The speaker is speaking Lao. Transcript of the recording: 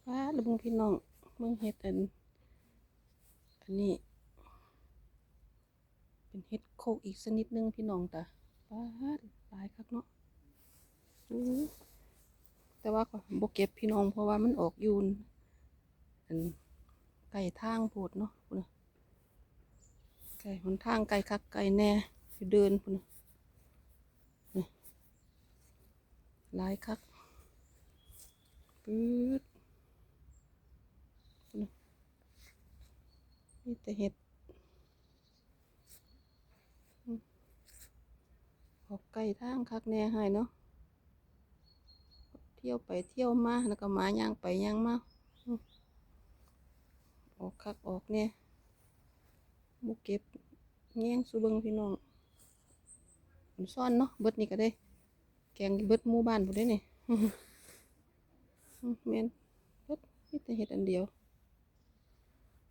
ປາດ ລະເບິ່ງພີ່ນ້ອງ ເບິ່ງເຫັດອັນ ອັນນີ້ ເປັນເຫັດໂຄກອີກຊະນິດໜຶ່ງພີ່ນ້ອງຕາ. ປາດ ຫຼາຍຄັກເນາະ. ອື ແຕ່ວ່າຂ້ອຍບໍ່ເກັບພີ່ນ້ອງ ເພາະວ່າມັນອອກຢູ່ ອັນ ໃກ້ທາງໂພດເນາະ. ພຸ້ນນະ ໃກ້ຫົນທາງ ໃກ້ຄັກໃກ້ແນ່ ຢູ່ເດີ່ນພຸ້ນນະ. ນີ້ ຫຼາຍຄັກ ປຶດ ພຸ້ນນະ ມີແຕ່ເຫັດ. ອື ອອກໃກ້ທາງຄັກແນ່ໃຫ້ເນາະ ທ່ຽວໄປທ່ຽວມາ ແລ້ວກໍໝາຍ່າງໄປຍ່າງມາ. ອື ອອກຄັກອອກແນ່ ບໍ່ເກັບ ແຍງສູ່ເບິ່ງພີ່ນ້ອງ. ອອນຊອນເນາະ ເບິດນີ້ກໍໄດ້ ແກງເບິດໝູ່ບ້ານພຸ້ນເດ້ນີ້. ອື ແມ່ນ ເບິດ ມີແຕ່ເຫັດອັນດຽວ.